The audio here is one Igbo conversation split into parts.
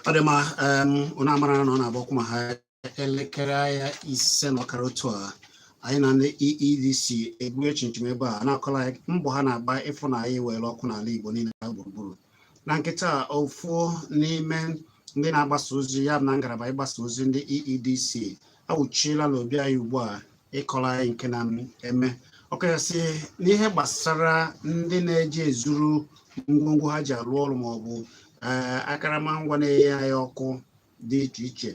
Ọ dị mma. Unu amara na ọ na-agba ọkụ ma ha elekere anya 5:30 otu a, anyị na ndị EEDC ebue chinchin ebe a na-akọla anyị mbọ ha na-agba ịfụ na anyị were ọkụ n'ala Igbo niile gburugburu. Na nkịta, ofu n'ime ndị na-agbasa ozi ya na ngalaba ịgbasa ozi ndị EEDC awụchiela n'obi anyị ugbu a ịkọrọ anyị nke na-eme, ọkachasị n'ihe gbasara ndị na-eji ezuru ngwongwo ha ji arụ ọrụ maọbụ akaramangwa na-enye anyị ọkụ dị iche iche,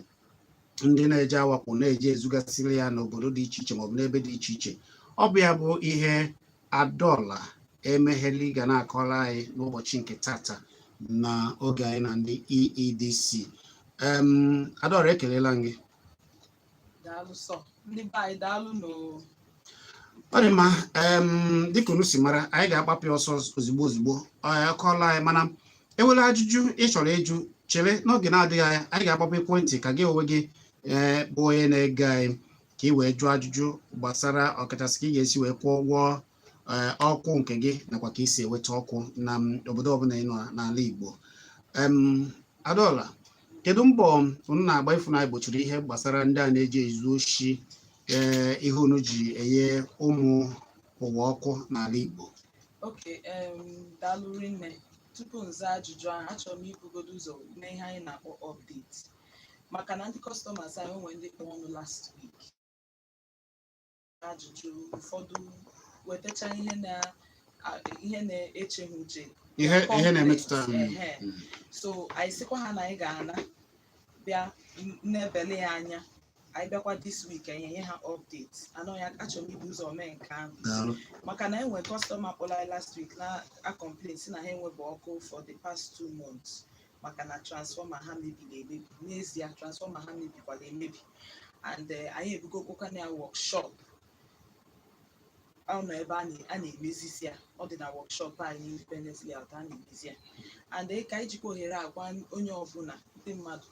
ndị na-eji awakpo na-eji ezugasịrị ya n'obodo dị iche iche maọbụ n'ebe dị iche iche. Ọ bụ ya bụ ihe Adaọla Emegheli ga na-akọrọ anyị n'ụbọchị nke tata na oge anyị na ndị EEDC. Adaọla, ekelela m gị. Daalụ sọ, ndị be anyị, daalụ nụ. Ọ dị mma. Dịka unu si mara, anyị ga-agbapụ ya ọsọ ozugbo ozugbo ọ akọọla anyị, mana enwere ajụjụ ị chọrọ ịjụ, chere n'oge na-adịghị anya anyị ga-agbapụ ekwentị ka gị onwe gị, ee, bụ onye na-ege anyị, ka ị wee jụọ ajụjụ gbasara ọkachasị ka ị ga-esi wee kwụọ ụgwọ ọkụ nke gị nakwa ka ị si enweta ọkụ na obodo ọbụla ị nọ n'ala Igbo. Adaọla, kedu mbọ unu na-agba ịfụ na anyị gbochiri ihe gbasara ndị a na-eji ezu oshi, ee, ihe unu ji enye ụmụ ụwa ọkụ n'ala Igbo? Ok, daalụ rinne. Tupu m zaa ajụjụ ahụ, achọrọ m ibugodo ụzọ mee ihe anyị na-akpọ update, maka na ndị customers anyị, onwe ndị kpọọ ọnụ last week ajụjụ ụfọdụ, wetacha ihe na ihe na-eche ha uche. Ihe na-emetụta Ehe. So anyị sịkwa ha na anyị ga-ana bịa nebele ya anya. Anyị bịakwa this week, anyị enye ha update anọ ya. Achọrọ m ibu ụzọ mee nke ahụ. Daalụ. Maka na enwe customer kpọrọ anyị last week na a complain si na ha enwebe ọkụ for the past 2 months, maka na transformer ha mebiri emebi. N'ezie, transformer ha mebikwara emebi, and anyị ebugokwa na ya workshop. Ọ nọ ebe a na-emezisi ya. Ọ dị na workshop anyị Independence Layout, a na-emezi ya. And ka anyị jikwa ohere agwa onye ọbụla, ndị mmadụ,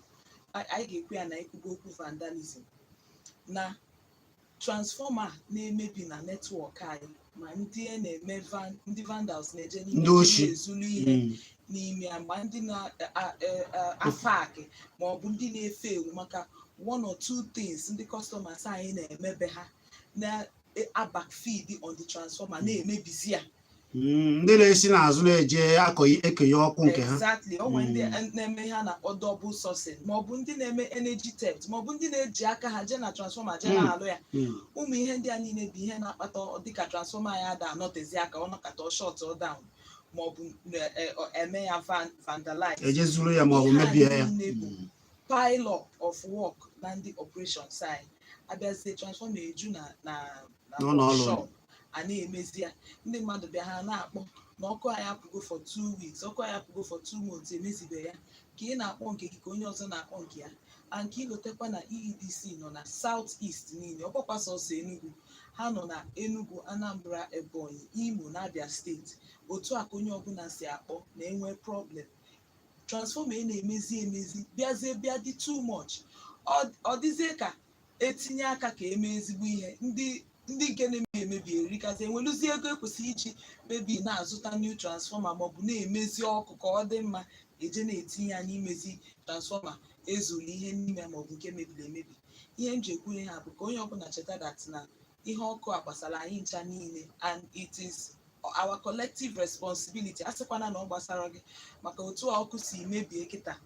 anyị ga-ekwu ya na ekwugo okwu vandalism na transformer na-emebi na network anyị, ma ndị a na-eme ndị vandals na-eje n'ime Ndị oshi. na-ezulu ihe n'ime ya, ma ndị na-afakị ma ọ bụ ndị na-efe ewu, maka one or two things ndị customers anyị na-emebe, ha na-abackfeed on the transformer, na-emebizi ya. Ndị na-esi n'azụ na-eje akọ ekenye ọkụ nke ha. Exactly. O nwere ndị na-eme ihe a na-akpọ double sourcing, ma ọ bụ ndị na-eme energy theft, ma ọ bụ ndị na-eji aka ha jee na transformer jee na-alụ ya. Ụmụ ihe ndị a niile bụ ihe na-akpata ọ dịka transformer ya ada anọtezi aka, ọ nọkata ọ shut down, ma ọ bụ eme ya vandalize. Eje zuru ya ma ọ bụ Ihe a mebie ya. niile bụ pile up of work na ndị operations anyị. Abịazie, transformer eju na N'ụlọ ọrụ. workshop a na-emezi ya. Ndị mmadụ bịa, ha na-akpọ na ọkụ anyị apụgo for 2 weeks, ọkụ anyị apụgo for 2 months, emezibe ya. Ka ị na-akpọ nke gị, ka onye ọzọ na-akpọ nke ya. And ka ịlotekwa na EEDC nọ na South East niile, ọ bụkwa sọsọ Enugu. Ha nọ na Enugu, Anambra, Ebonyi, Imo na Abia Steeti. Otu a ka onye ọbụla si akpọ na enwe problem transformer ị na-emezi emezi, bịazie bịa dị too much, ọ dịzie ka etinye aka ka eme ezigbo ihe. Ndị nke na-emebi emebi erikazi, enweluzie ego ekwesịrị iji mebi na-azụta new transformer maọbụ na-emezi ọkụ ka ọ dị mma, eje na-etinye ya n'imezi transformer ezuru ihe n'ime ya maọbụ nke mebiri emebi. Ihe m ji ekwu ihe a bụ ka onye ọbụla cheta that na ihe ọkụ a gbasara anyị ncha niile, and it is our collective responsibility. A sịkwana na ọ gbasara gị, maka otu a ọkụ si mebie kịta,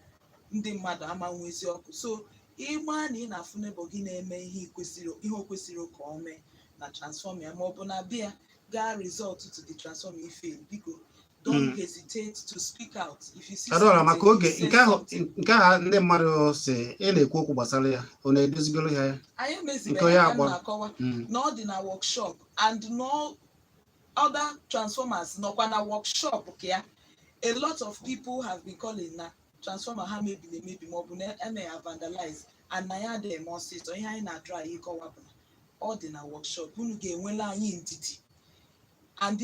ndị mmadụ ama nwezi ọkụ. So ịgba na ị na-afụ neighbor gị na-eme ihe kwesịrị, ihe o kwesịrị ka ọ mee na transformer ya, ma ọ bụ na bịa gaa result to the transformer fail, biko don't hesitate to speak out if you see Adaọra, maka oge something, say nke ahụ something. Nke ahụ ndị mmadụ si ị na-ekwu okwu gbasara ya, ọ na-edozigoro ya ya? Anyị Nke emezibeghị onye ya. M akpọrọ. na-akọwa na ọ dị na workshop, and no other transformers nọkwa na workshop ka ya. A lot of people have been calling na transformer ha mebiri emebi maọbụ na eme ya vandalize, and na ya adịghị eme ọsịsọ. Ihe anyị na-atry ịkọwa bụ na ọ dị na workshop, unu ga-enwela anyị ndidi, and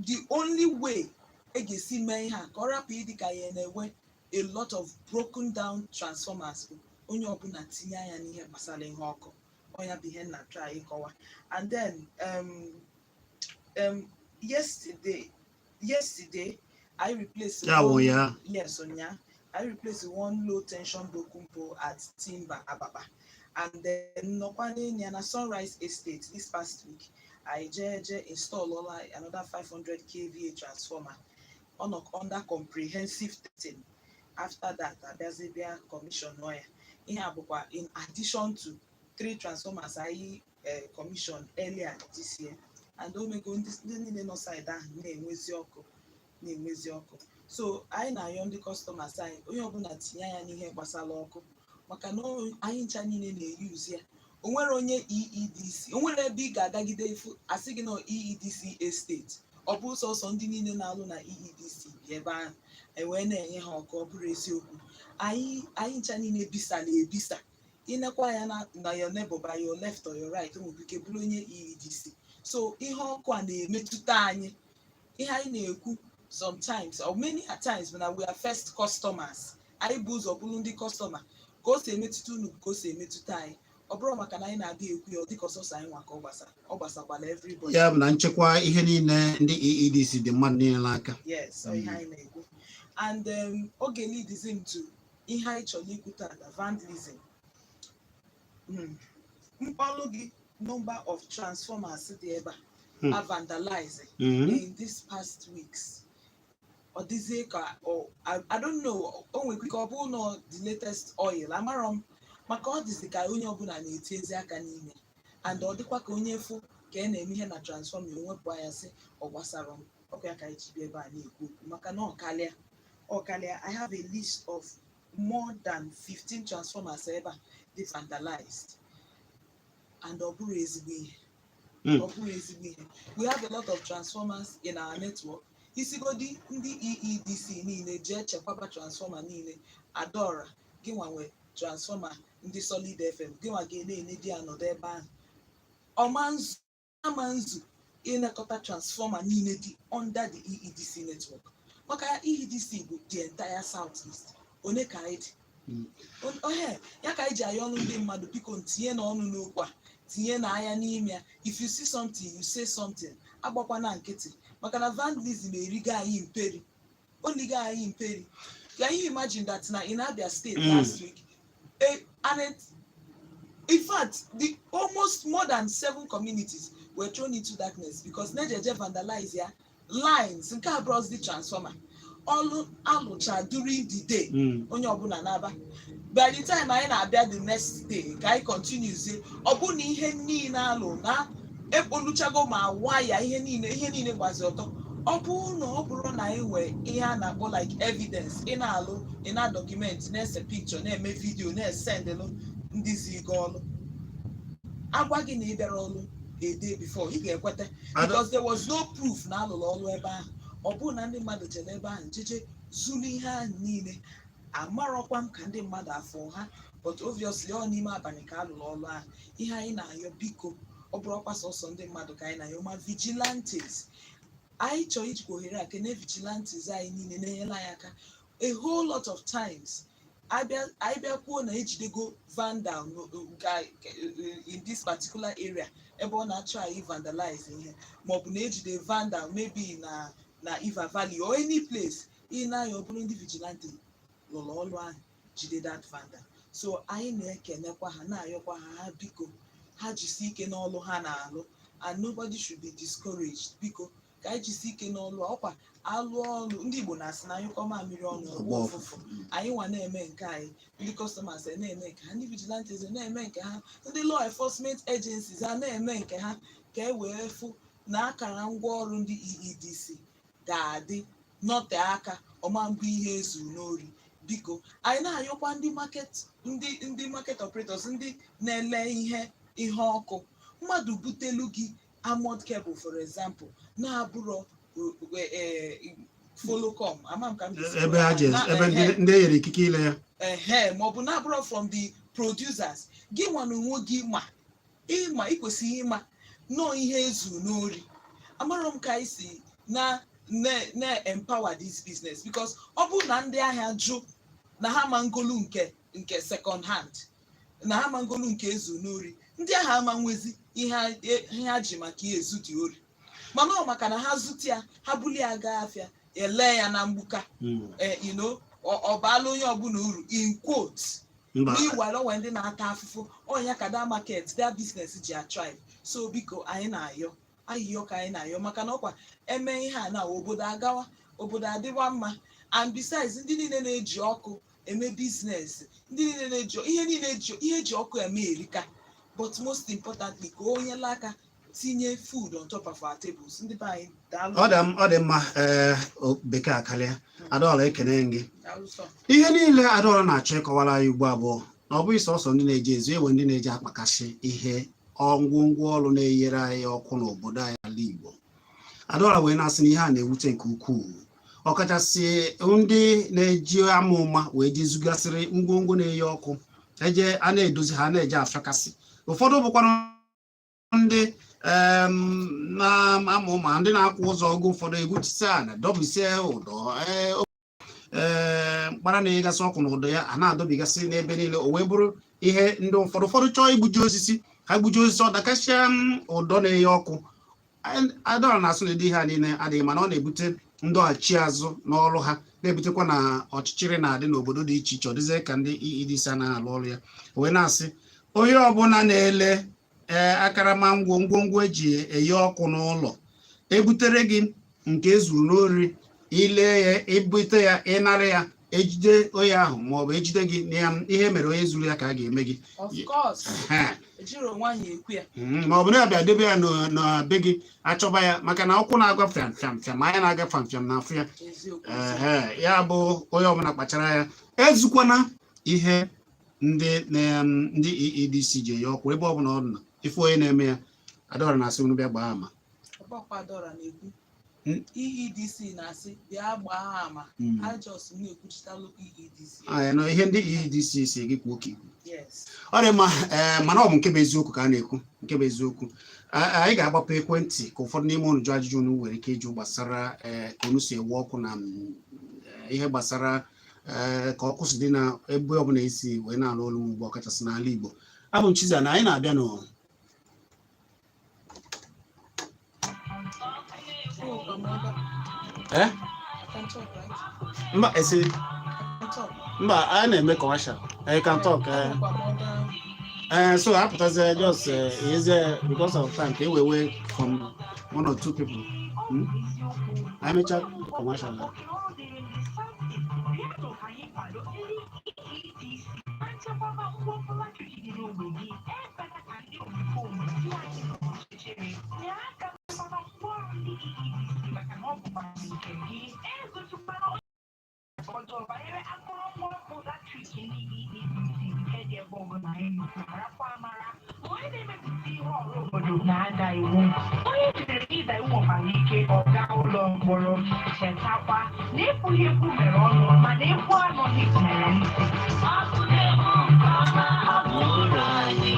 the only way e ga-esi mee ihe a ka ọ rapụ ịdị ka ya na-enwe a lot of broken down transformers bụ onye ọbụla tinye anya n'ihe gbasara ihe ọkụ. Ọnya bụ ihe m na-try ịkọwa. And then yesterday I replaced Ya wụ ya. Yes, ụnyaa. Anyị replace one low tension broken pole at Timber Ababa, and then nọkwa n'enyi ya na Sunrise Estate. This past week, anyị jee install ọla another 500 kVA transformer. Ọ nọ under comprehensive testing. After that, abịazi bịa commission ya. Ihe a bụkwa in addition to three transformers anyị commission earlier this year, and omego ndị niile nọ side ahụ na-enwezi ọkụ, na-enwezi ọkụ. So anyị na-ayọ ndị customers anyị, onye ọbụla tinye anya n'ihe gbasara ọkụ, maka na anyị ncha niile na-eyuzi ya. O nwere onye EEDC, o nwere ebe ị ga-agagide ifu asị gị na EEDC estate, ọ bụ sọsọ ndị niile na-alụ na EEDC bi ebe ahụ ewee na-enye ha ọkụ. Ọ bụrụ eziokwu, anyị ncha niile bisala ebisa. Ịnekwa ya na your neighbor by your left or your right, o nwere ike bụrụ onye EEDC. So ihe ọkụ a na-emetụta anyị. Ihe anyị na-ekwu sometimes or many a times bụ na we are first customers. Anyị bụ ụzọ bụrụ ndị customer. Ka o si emetụta unu, ka o si emetụta anyị. Ọ bụrụ maka na anyị na-abịa ekwu ya, ọ dịka ọsọsọ anyị nwa ka ọ gbasara, ọ gbasakwala everybody. Ya bụ na nchekwa ihe niile ndị EEDC dị mmadụ niile n'aka. Yes, ọ ihe anyị na-ekwu. And oge leads him to ihe anyị chọrọ ikwu tata, vandalism. Mkpọlụ gị, number of transformers dị ebe a a vandalize in this past weeks, ọ dịzie ka I don't know, o nwere ike ọ bụrụ na the latest oil, amarọ m, maka ọ dịzi ka onye ọbụla na-eti ezi aka n'ime, and ọ dịkwa ka onye fụ ka e na-eme ihe na transformer, onwepụ anya sị ọ gbasara m. Ọkụ ya ka anyị ji bịa ebe a na-ekwu okwu, maka na ọkalịa, ọkalịa. I have a list of more than 15 transformers ebe a dị vandalized, and ọ bụrụ ezigbo ihe. Ọ bụrụ ezigbo ihe. We have a lot of transformers in our network. Isigodi ndị EEDC niile jee chekwaba transformer niile, Adaora, gị nwanwe transformer ndị Solid FM, gị nwa ga na-ene di ya nọdụ ebe ahụ, ọma nzu ama nzu ịnakọta transformer niile dị under the EEDC network, maka EEDC bụ the entire South East. One ka anyị dị? Ohe ya ka anyị ji ayọ ọnụ ndị mmadụ, biko tinye n'ọnụ n'okwu a, tinye n'anya n'ime ya. If you see something, you say something. Agbakwana nkịtị, maka na vandalism erigo anyị mperi, oligo anyị mperi. Can you imagine that na in Abia State last week, and in fact, the almost more than seven communities were thrown into darkness because nejeje vandalize ya lines nke abụrụzi the transformer ọlụ alụcha during the day. Onye ọbụla na-aba, by the time anyị na-abịa the next day ka anyị continuezie, ọ bụ na ihe niile alụ na ekpoluchago, ma waya ihe niile, ihe niile gbazi ọtọ. Ọ bụrụ na ọ bụrụ na anyị nwee ihe a na-akpọ like evidence, ị na-alụ, ị na-document, na-ese picture, na-eme video, na-esendịlụ ndị zigo ọlụ, agwa gị na ị bịara ọlụ a day before, ị ga-ekweta, because there was no proof na alụrụ ọlụ ebe ahụ. Ọ bụrụ na ndị mmadụ jere ebe ahụ jeje zuru ihe ahụ niile, amarọkwa m ka ndị mmadụ afọ ha, but obviously ọ n'ime abalị ka alụrụ ọlụ ahụ. Ihe anyị na-ayọ, biko, ọ bụrụkwa sọsọ ndị mmadụ ka anyị na-ayọ, ma vigilantes. Anyị chọrọ ijikwa ohere a kene vigilantes anyị niile na-enyere anyị aka. A whole lot of times, abịa, anyị bịa kwuo na ejidego vandal in this particular area ebe ọ na-achọ anyị vandalize ihe, maọbụ na ejide vandal maybe na Iva Valley or any place ị na-anya, ọ bụrụ ndị vigilante lụrụ ọlụ ahụ jide that vandal. So anyị na-ekenekwa ha, na-ayọkwa ha, ha biko, ha jisi ike n'ọlụ ha na-alụ, and nobody should be discouraged. Biko, ka anyị jisi ike n'ọlụ a. Ọkwa alụ ọlụ ndị Igbo na-asị na anyụkọ mamịrị ọnụ, ọgbọ ụfụfụ. Anyị nwa na-eme nke anyị, ndị customers na-eme nke ha, ndị vigilantes na-eme nke ha, ndị law enforcement agencies a na-eme nke ha, ka e wee fụ na akara ngwaọrụ ndị EEDC ga-adị nọte aka ọma mbụ ihe ezu n'ori. Biko, anyị na-ayọkwa ndị market, ndị market operators, ndị na-ele ihe ọkụ. Mmadụ butelu gị armored cable, for example, na-abụrọ folocom, ama m ka m ga-esi ebe ha ji ebe ndị e nyere ikike ile ya. Ehe, maọbụ na-abụrọ from the producers, gị nwa na onwe gị ma ịma, ị kwesịghị ịma nọọ ihe ezu n'ori. Amarọ m ka anyị si na empower this business, because ọ bụrụ na ndị ahịa jụ na ha ma ngolu nke second hand, na ha ma ngolu nke ezu n'ori, ndị ahịa ama nwezi ihe ha ji maka ya ezu dị ori. Mana ọ maka na ha zụta ya, ha bulie ya gaa afịa, ele ya na mgbuka. Ọ baala onye ọbụla uru, in quote. Mba. Meanwhile, onwe ndị na-ata afụfụ ọnya ka that market, that business ji thrive. So biko, anyị na-ayọ ayịyọ ka anyị na-ayọ, maka na ọkwa eme ihe a na obodo agawa, obodo adịwa mma. And besides, ndị niile na-eji ọkụ eme business, ndị niile na-eji ihe niile eji ihe eji ọkụ eme erika. But most importantly, ka o nyela aka tinye food on top of our tables. Ndị be anyị, daalụ. Ọ dị mma. Ee, bekee akarịa. Adaọla, ekene gị. Daalụ sọ. Ihe niile Adaọla na-achọ ịkọwara anyị ugbu a bụ na ọ bụghị sọsọ ndị na-eji ezu ewe, ndị na-eji akpakasị ihe ngwongwo ọrụ na-enyere anyị ọkụ n'obodo anyị, ala Igbo. Adaọla wee na-asị na ihe a na-ewute nke ukwuu, ọkachasị ndị na-eji ama ụma wee ji zugasịrị ngwongwo na-enye ọkụ, eje a na-edozi ha, na-eje afịakasị. Ụfọdụ bụkwanụ ndị na-ama ụma, ndị na-akwụ ụzọ, oge ụfọdụ egwuchisi ana dọbisie ụdọ, ee mkpara na-egasị ọkụ na ụdọ ya a na-adọbigasị n'ebe niile. O wee bụrụ ihe ndị ụfọdụ chọọ igbuji osisi, ha gbuji osisi, ọ dakasịa ụdọ na-enye ọkụ. Adọra na-asụ na ụdị ihe a niile adịghị, mana ọ na-ebute ndọghachi azụ n'ọrụ ha, na-ebutekwa na ọchịchịrị na-adị n'obodo dị iche iche. Ọ dịzie ka ndị EEDC anaghị alụ ọrụ ya. O wee na-asị onye ọbụla na-ele ee akarama ngwongwo eji eyi ọkụ n'ụlọ, ebutere gị nke ezuru n'ori, ile ya, ebute ya, ịnara ya, ejide onye ahụ maọbụ ejide gị na ya, ihe mere onye zuru ya ka a ga-eme gị. Of course. Ehe. Ejiro nwanyị ekwu ya. Ma ọ bụ na ya bịa debe ya na be gị, achọba ya, maka na ọkụ na-aga fiam fiam fiam, anya na-aga fiam fiam na afụ ya. Eziokwu. Ehe, ya bụ onye ọbụla kpachara ya, ezukwana ihe ndị ndị EEDC ji enye ọkụ ebe ọbụla ọ nọ. Ife onye na-eme ya, Adaọra na-asị unu bịa gbaa ama. Ọgbakwa Adaọra na-ekwu. EEDC na-asị bịa gbaa ama. A just na-ekwuchitalụ EEDC. Ah, na ihe ndị EEDC si gị kwuo ka ikwu. Yes. Ọ dị mma. Ee, mana ọ bụ nke bụ eziokwu ka a na-ekwu, nke bụ eziokwu. Anyị ga-agbapụ ekwentị ka ụfọdụ n'ime unu jụọ ajụjụ unu nwere ike ịjụ gbasara ee ka unu si ewe ọkụ na ihe gbasara ee ka ọkụ si dị na ebe ọbụla esi wee na-alụ ọrụ ugbo, ọkachasị n'ala Igbo. Abụ m Chiza na anyị na-abịa nụ. Oh, Amanda, Eh? I can talk, right? Mba, esi I can talk. Mba, anyị na-eme commercial. You can talk. Eh. Ọkwa Amanda. So apụtazie just ezie because of time ka e wee wee from one or two people. Anyị mechaa commercial na. Nchekwaba ngwongwo latrik dị n'ogbe gị. Ekwela ka ndị omekome tie anyị n'ọchịchịrị. Nye aka chekwaba ngwaọrụ ndị EEDC, maka na ọ bụkwa nke gị. Egosikwana ọjọọ banyere akụrụngwa ọkụ latrik ndị EEDC nke dị ebe ọbụla anyị nọ. Marakwa amara ma onye na-emepụta ihe ọrụ obodo na-ada iwu. Onye jidere ịda iwu nwekwara ike ọ gaa ụlọ mkpọrọ. Chetakwa na ekwughị ekwu mere ọnụ, mana ekwu anụghị mere ntị. Ọkụ na-egbu nke ọma, ọ bụ uru anyị.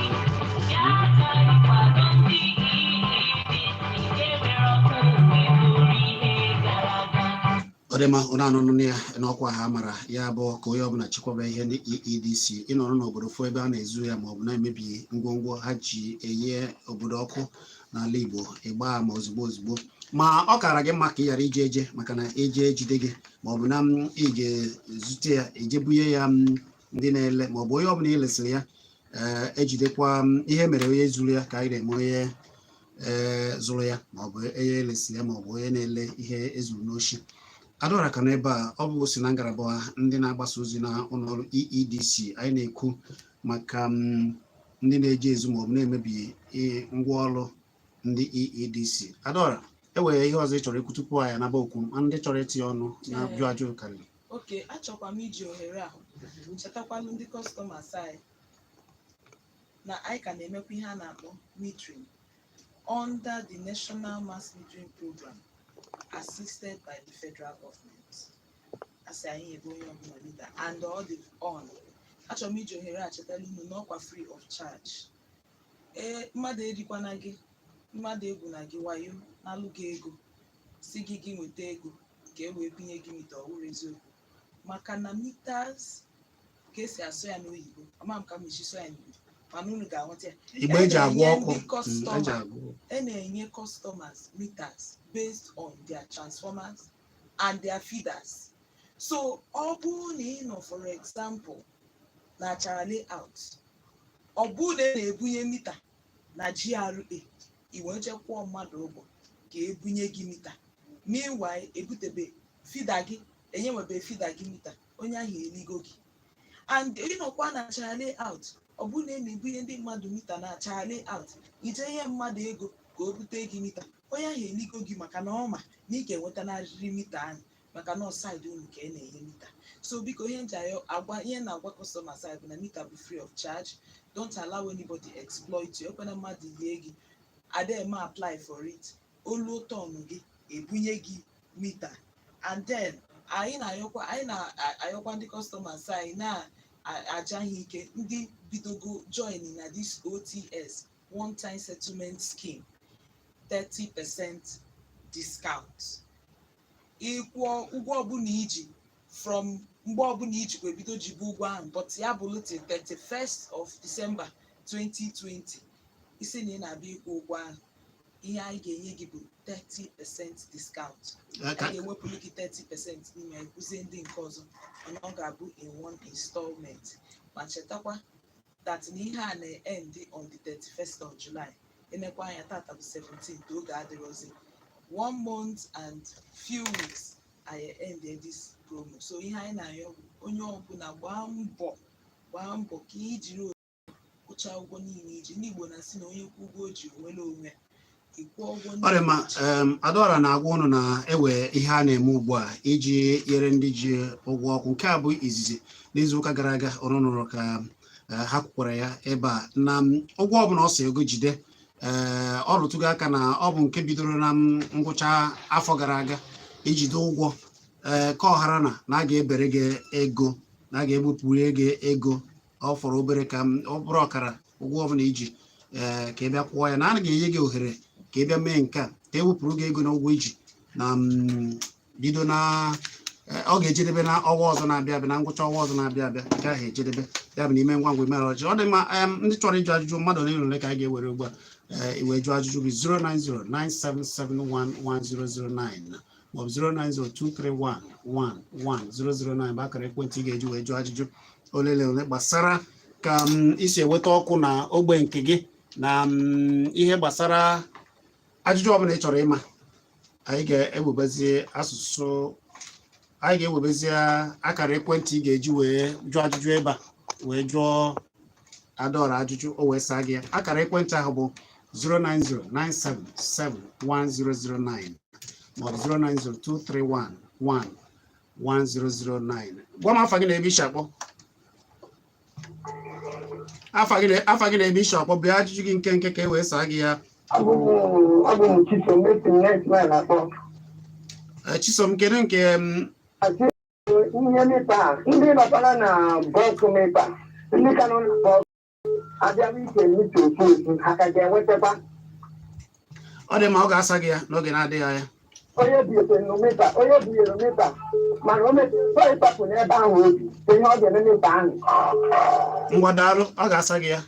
Ya ka anyị kwado ndị EEDC nke nwere ọkụ wee bụrụ ihe gara aga. Ọ dị mma. Ụnụ anụnụ ya n'ọkwa ha mara ya bụ ka onye ọbụla chekwaba ihe ndị EEDC. Ịnọrọ n'obodo fụ ebe a na-ezu ya maọbụ na-emebi ngwongwo ha ji enye obodo ọkụ n'ala Igbo, ịgba ama ozugbo ozugbo. Ma ọ kara gị mma ka ị ghara ije eje, maka na eje ejide gị, maọbụ na m ije zute ya, ije bunye ya ndị na-ele, maọbụ onye ọbụla ilesịrị ya, ee ejidekwa m ihe mere onye zuru ya ka anyị na-eme onye ee zụrụ ya, maọbụ onye elesịrị ya, maọbụ onye na-ele ihe ezuru n'oshi. Adaọra ka n'ebe a, ọ bụ si na ngalaba ndị na-agbasa ozi na ụlọọrụ EEDC. Anyị na-ekwu maka ndị na-eji ezu maọbụ na-emebi ngwaọrụ ndị EEDC. Adaọra, e nwere ihe ọzọ ị chọrọ ikwu tupu anyị anaba okwu? Ma ndị chọrọ itinye ọnụ na jụ ajụ karịrị. Oke, achọkwa m iji ohere a chetakwalụ ndị customers anyị na anyị ka na-emekwa ihe a na-akpọ metering under the National Mass Metering Program assisted by the federal government. Asị anyị ebe onye ọbụla meter and all the on. Achọrọ m iji ohere a chetara unu n'ọkwa free of charge. Ee, mmadụ erikwana gị, mmadụ egwu na gị wayo n'alụ gị ego, si gị gị nweta ego ka e wee binye gị mita. Ọwụrụ eziokwu, maka na meters, ka esi asụ ya n'oyibo, ama m ka m esi sụọ ya n'Igbo, mana unu ga-aghọta ya. Igbe eji agwọ Na-enye ọkụ ndị eji customer agwọ. E na-enye customers meters based on their transformers and their feeders. So ọ bụrụ na ị nọ, for example, na Achara Layout, ọ bụrụ na ị na-ebunye mita na GRA, i wee chekwuo mmadụ ụgwọ ka ebunye gị mita, meanwhile ebutebe feeder gị, enyenwebe feeder gị mita, onye ahụ eligo gị. And ịnọkwa na Achara Layout, ọ bụrụ na ị na-ebunye ndị mmadụ mita na Achara Layout, ije nye mmadụ ego ka o bute gị mita, onye ahụ eligo gị, maka na ọ ma na ị ga-enwetanarịrị mita ahụ, maka na side unu ka ị na-enye mita. So biko, ihe nji ayọ agwa, ihe na-agwa customer side bụ na mita bụ free of charge. Don't allow anybody exploit you. Ekwena mmadụ lie gị. Ada eme apply for it, olu turn gị, ebunye gị mita. And then anyị na-ayọkwa ndị customers anyị na-aja ha ike, ndị bidogo join na this OTS, one time settlement scheme, 30% discount. Ịkwụọ ụgwọ ọbụla iji from mgbe ọbụla ijikwa ebido jibu ụgwọ ahụ, but ya bụrụ till 31st of December 2020, isi na ị na-abịa ịkwụ ụgwọ ahụ, ihe anyị ga-enye gị bụ 30% discount. A ga-ewepụrụ gị 30% n'ime ya, kwụzie ndị nke ọzọ, mana ọ ga-abụ in one installment. Ma chetakwa that na ihe a na-end on the 31st of July. Enekwa anya, tata bụ 17th, oge adịrọzi, one month and few weeks anyị end this promo. So ihe anyị na-ayọ bụ onye ọbụla gbaa mbọ, gbaa mbọ ka ị jiri kwụchaa ụgwọ niile iji. Ndị Igbo na-asị na onye kwụ ụgwọ o ji onwere onwe ya. Ịkwụọ ụgwọ Ọ dị mma. niile iji. Adaọra na-agwa ụnụ na ewe ihe a na-eme ugbu a iji nyere ndị ji ụgwọ ọkụ. Nke a bụ izizi. N'izuụka gara aga, ụnụ nụrụ ka ha kwukwara ya ebe a na ụgwọ ọbụla ọ si ego jide, ee, ọ rụtụgo aka na ọ bụ nke bidoro na ngwụcha afọ gara aga ijide ụgwọ, ee, ka ọghara na a ga-ebere gị ego, na a ga-egbupụrụ gị ego ọ fọrọ obere ka ọ bụrụ ọkara ụgwọ ọbụla iji, ee, ka ị bịa kwụọ ya, na a ga-enye gị ohere ka ị bịa mee nke a, ka e wepụrụ gị ego n'ụgwọ iji na bido na ọ ga-ejedebe na ọnwa ọzọ na-abịa abịa, na ngwụcha ọnwa ọzọ na-abịa abịa nke ahụ ejedebe. Ya bụ na ime ngwa ngwa imere ọchị. Ọ dị mma. Ndị chọrọ ịjụ ajụjụ, mmadụ ole na ole ka anyị ga-ewere ugbu a, ee, iwee jụọ ajụjụ gị: 09097711009 maọbụ 09023111009 bụ akara ekwentị ị ga-eji wee jụọ ajụjụ ole na ole gbasara ka isi enweta ọkụ na ogbe nke gị, na ihe gbasara ajụjụ ọbụla ị chọrọ ịma. Anyị ga-ewebezi asụsụ, anyị ga-ewebezi akara ekwentị ị ga-eji wee jụọ ajụjụ ebe a, wee jụọ Adaọra ajụjụ, o wee saa gị ya. Akara ekwentị ahụ bụ 09097711009 maọbụ 09023111009. Gwa m afa gị na ebe isi akpọ. Afa gị na ebe isi akpọ. Bịa ajụjụ gị nkenke ka e wee saa gị ya. Abụ m Chisom, esi m Next Mile akpọ. Ee, Chisom, kedu nke m? Asị ihe meter a, ndị batara na bulk meter, ndị ka nọ na bulk abịara ike mita ofu ofu, ha ka ga-enwetakwa? Ọ dị mma, ọ ga-asa gị ya n'oge na-adịghị anya. Onye binyere mita, onye binyere mita, mana o mechara ịkpapụ n'ebe ahụ obi, ihe ọ ga-eme mita ahụ? Ngwa, daalụ, ọ ga-asa gị ya.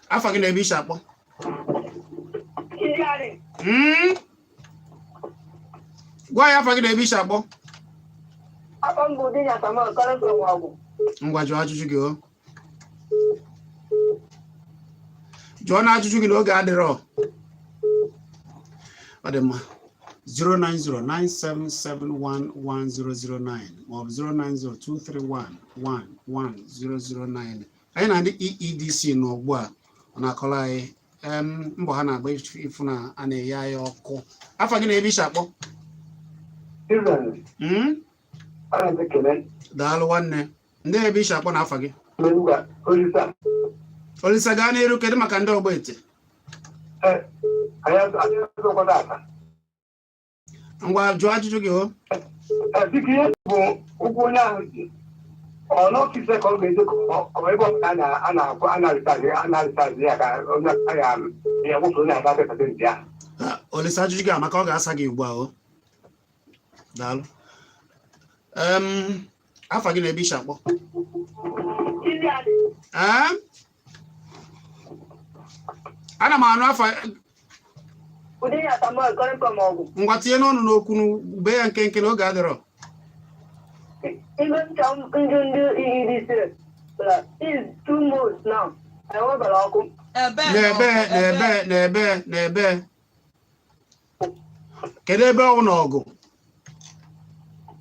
Afa gị na ebe isi akpọ? Gwa ya afa gị na ebe isi akpọ. Afọ mbụ dị ya Samuel kọrịntị ọgwụ. Ngwa, jụọ ajụjụ gị. O jụọ na ajụjụ gị n'oge adịrọ. Ọ dị mma. 09097711009 maọbụ 09023111009. Anyị na ndị EEDC nọ ugbu a. Ọ na-akọrọ anyị mbọ ha na-agba ịfụ na a na-enye anyị ọkụ. Afa gị na ebe isi akpọ? Susan, ana m ekele. Daalụ nwanne. Ndị ebe isi akpọ na afa gị? N'Enugwu, Olisa. Olisa, gaa n'iru. Kedu maka ndị ọgbọ ete? Ee, anyị azụkwado ata. Ngwa, jụọ ajụjụ gị o. Ee, biko, ihe bụ ụgwọ onye ahụ ji ọ n'office ka ọ ga-eje, ka ọ ebe ọ a na- a na-akwụ a na-arịtazi ya, ka onye a ya ya wụfere onye ata percent ya? Ah, Olisa, ajụjụ gị amaka, ọ ga-asa gị ugbu a o. Daalụ. Afa gị na ebe isi akpọ? Ee, ana m anụ afa. Ngwa, tinye n'ọnụ n'okwu, ube ya nkenke na oge adịrọ. Ihe ncha ndị EEDC is 2 months now. Enwebara ọkụ. Ebe N'ebe n'ebe n'ebe n'ebe, kedu ebe ọ n'ọgụ?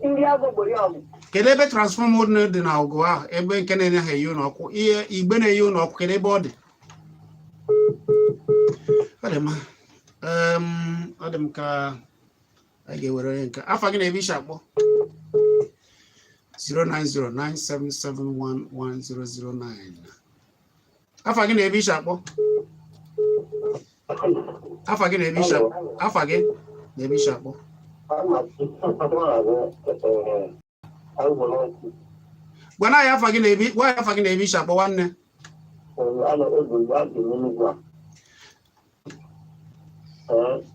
Ndị agụgbori ọgụ. Kedu ebe transformer dị na ọgụ ahụ, ebe nke na-enye ha eyi ụlọ ọkụ, ihe igbe na-eyi ụlọ ọkụ, kedu ebe ọ dị? Ọ dị mma. Ọ dị m ka anyị ga-ewere onye nke afa gị na-ebe isi akpọ 09097711009. Afa gị na-ebe isi akpọ, afa gị na-ebe isi akpọ, afa gị na-ebe isi akpọ. Gwana anyị afa gị na-ebe, gwa anyị afa gị na-ebe isi akpọ, nwanne.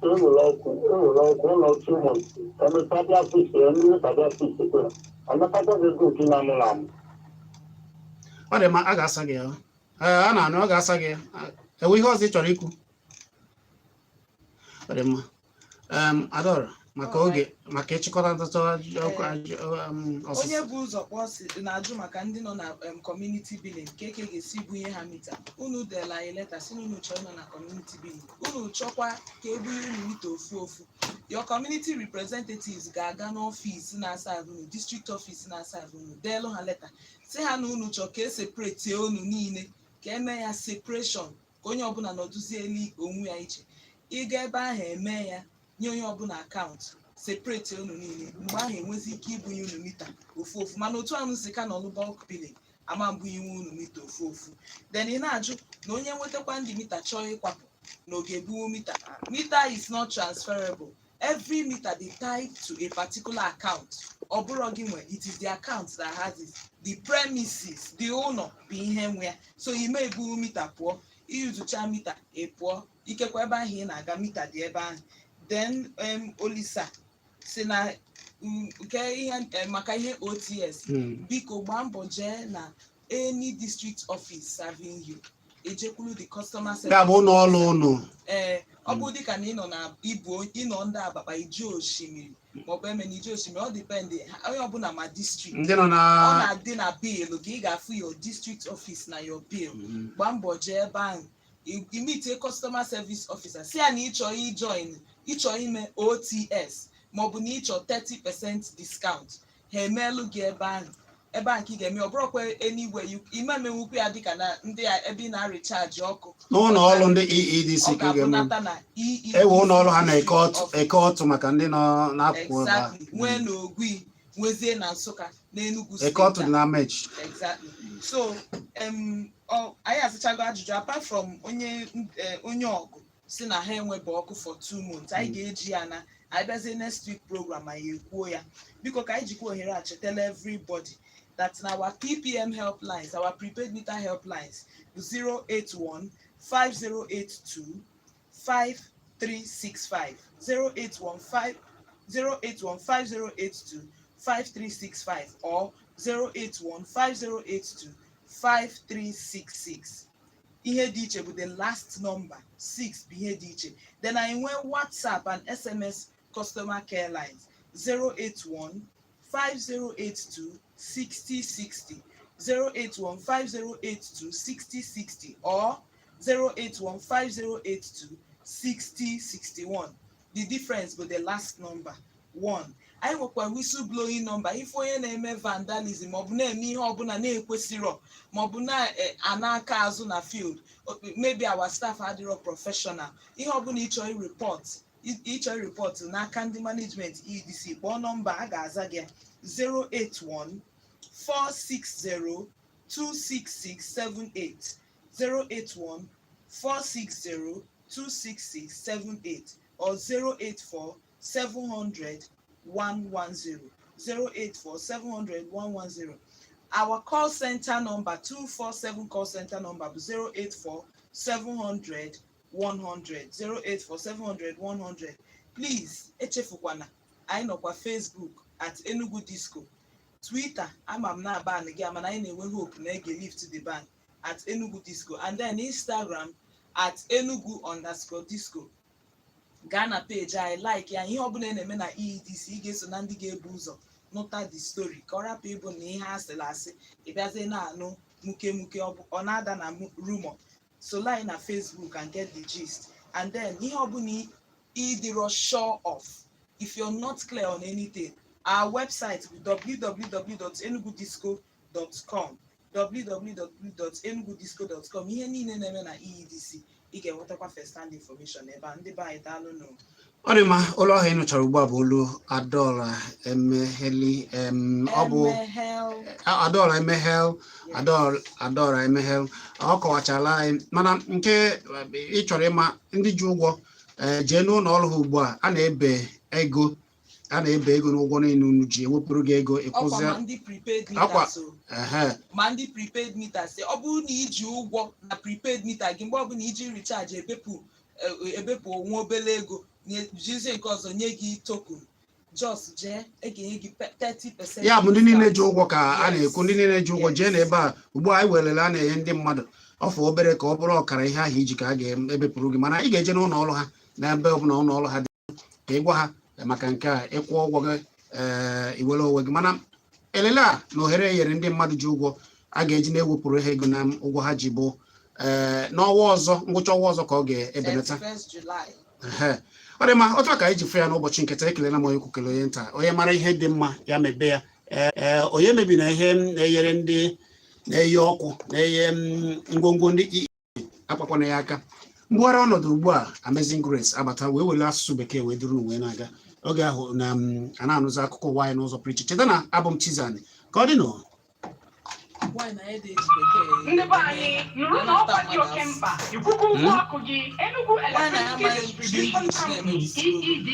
Ewere ọkụ, ewere ọkụ ụlọ 2 months, emechaa bịa fix ya, ndị bịa fix ya, emekata gị ego nke na-amụ na amụ. Ọ dị mma, a ga-asa gị ya. Ee, a na-anụ, ọ ga-asa gị ya. Enwe ihe ọzọ ị chọrọ ikwu? Ọ dị mma. Adaora, maka oge, maka ịchịkọta ntụtụ Onye ọsịsa. bụ ụzọ kpọọ si na-ajụ maka ndị nọ na community billing, ka eke ga-esi bunye ha mita. Unu deela anyị leta si na unu chọọ ịnọ na community billing, unu chọkwa ka ebunye unu mita ofu ofu. Your community representatives ga-aga n'ọfịs na-asa unu, district office na-asa unu, deelu ha leta si ha na unu chọọ ka e separate unu niile, ka eme ya separation, ka onye ọbụla nọdụzie elu onwe ya iche. Ịga ebe ahụ, eme ya, nye onye ọbụla akaụntụ, separate unu niile. Mgbe ahụ enwezi ike ibunye unu mita ofu ofu. Mana otu ahụ si ka nọlụ bulk billing, ama mbunyenwe unu mita ofu ofu. Then ị na-ajụ na onye nwetakwa ndị mita chọọ ịkwapụ na ọ ga-ebunwu mita. Meter is not transferable. Every meter dey tied to a particular account. Ọ bụrụ gị nwe, it is the account that has it, the premises, the ụlọ bụ ihe nwe ya. So ime eburu mita pụọ, iyuzucha mita ị pụọ, ikekwe ebe ahụ ị na-aga, mita dị ebe ahụ. Then Olisa si na nke ihe maka ihe OTS. Biko gbaa mbọ jee na any district office serving you, ejekwuru the customer service. Ya bụ ụlọ ọrụ ụnụ. Ee, ọ bụ dịka na ị nọ na ibu ịnọ ndị Abakpa, ije Osimiri, maọbụ eme na ije Osimiri, ọ depend onye ọbụla ma district. Ndị nọ na Ọ na-adị na bill gị, ị ga-afụ your district office na your bill. Gbaa mbọ jee ebe ahụ, imeetie customer service officer, si ya na ịchọ ijoin, ịchọ ime OTS, maọbụ na ịchọ 30% discount. Ha emeelu gị ebe ahụ, ebe ahụ ka ị ga-eme. Ọ bụrụkwa anywhere you ime emenwukwu ya, dịka na ndị a ebe ị na-arecharge ọkụ. N'ụlọ ọrụ ndị EEDC Ọ ka ị ga-eme. ga-abụnata na EEDC Ewe ụlọ ọrụ ha na-eke ọtụ office. Eke ọtụ maka ndị nọ n'akụkụ ebe a. Exactly, nwee na Ogui, nwezie na Nsụka, na Enugu Eke ọtụ steeti. dị na Amechi. Exactly. So anyị azachago ajụjụ, apart from onye ọgụ si na ha enwebe ọkụ for 2 months. Anyị ga-eji ya na anyị bịazie next week program, anyị ekwuo ya. Biko, ka anyị jikwa ohere a chetala everybody that na our PPM helplines, our prepaid meter helplines bụ 081 5082 5365, 0815 081 5082 5365 or 081 5082 5366. Ihe dị iche bụ the last number, 6 bụ ihe dị iche. Then anyị nwee WhatsApp and SMS customer care lines: 081 5082 6060, 081 5082 6060 or 081 5082 6061. The difference bụ the last number, 1. Anyị nwekwa whistle blowing number. Ife onye na-eme vandalism, maọbụ na-eme ihe ọbụla na-ekwesịrọ, maọbụ na-ana aka azụ na field, maybe our staff adịrọ professional, ihe ọbụla ịchọ report, ịchọ report n'aka ndị management EEDC, kpọọ nọmba a ga-aza gị: 081 460 26678, 081 460 26678 or 084 700 110, 084 700 110. Our call center number, 247 call center number bụ 084 700 100, 084 700 100. Please, echefukwana, anyị nọkwa Facebook at Enugu Disco, Twitter, ama m na ban gị, mana anyị na-enwe hope na ege lift the ban, at Enugu Disco, and then Instagram at Enugu_disco. Gaa na peji anyị, like ya. Ihe ọbụla ị na-eme na EEDC, ị ga-eso na ndị ga-ebu ụzọ Nụta the story, ka ọ rapụ ịbụ na ihe asịrị asị, ị bịazie na-anụ muke muke, ọ na-ada na rumor. So line na Facebook and get the gist. And then ihe ọbụla ịdịrọ sure of, if you're not clear on anything, our website bụ www.enugudisco.com, www.enugudisco.com. Ihe niile na-eme na EEDC, ị ga-enwetakwa first hand information ebe a. Ndị be anyị, daalụ nụ. Ọ dị mma. Olu ahụ ị nụchara ugbu a bụ olu Adaọra Emegheli. Ọ bụ Emehel. Adaọra Emeghel. Adaọra Emeghel, ọ kọwachala anyị. Mana nke ị chọrọ ịma, ndị ji ụgwọ, jee n'ụlọ ọrụ ha ugbu a. A na-ebe ego, a na-ebe ego n'ụgwọ niile unu ji, ewepụrụ gị ego. Ọkwa Ịkwụzi ma ndị prepaid Ọkwa. meters o. Ehe. Ma ndị prepaid meters, ọ bụrụ na iji ụgwọ na prepaid meter gị, mgbe ọbụla iji recharge, ebepụ onwe obere ego, jizie nke ọzọ nye gị token. Just jee, egenye gị 30%. Ya bụ ndị niile ji ụgwọ ka a na-ekwu. Ndị niile ji ụgwọ, Yes. jee n'ebe a ugbu a. Anyị werele a na-enye ndị mmadụ ọfụ obere ka ọ bụrụ ọkara ihe ahụ iji ka a ga-ebepụrụ gị. Mana ị ga-eje n'ụlọ ọrụ ha, n'ebe ọbụla ụlọ ọrụ ha dị, ka ị gwa ha maka nke a. Ịkwụ ụgwọ gị, ee, iwere onwe gị. Mana elele a na ohere e nyere ndị mmadụ ji ụgwọ a ga-eji na-ewepụrụ ha ego na ụgwọ ha ji bụ ee n'ọnwa ọzọ, ngwụcha ọnwa ọzọ ka ọ ga-ebenata. 31st July. Ehe. Ọ dị mma. Otu a ka anyị ji fụ ya n'ụbọchị nketa. Ekelela m onye ukwu, kele onye nta. Onye mara ihe dị mma, ya mebe ya. Ee, onye mebiri ihe na-enyere ndị na-eyi ọkụ, na-enye ngwongwo ndị akpakwana ya aka. Mbugharị ọnọdụ ugbu a, Amazing Grace abata wee were asụsụ Bekee wee duru wee na-aga oge ahụ na a na-anụzi akụkọ ụwa anyị n'ụzọ pụrụ iche. Cheta na abụ m Chizani. Ka ọ dị nụ. Nwaanyị na ya dị eji Bekee. Ndị be anyị, nụrụ na ọkwa dị oke mkpa. Ikwugo ụgwọ ọkụ gị, Enugu Nwaanyị Electricity amaghị Distribution ji Company, English. EEDC.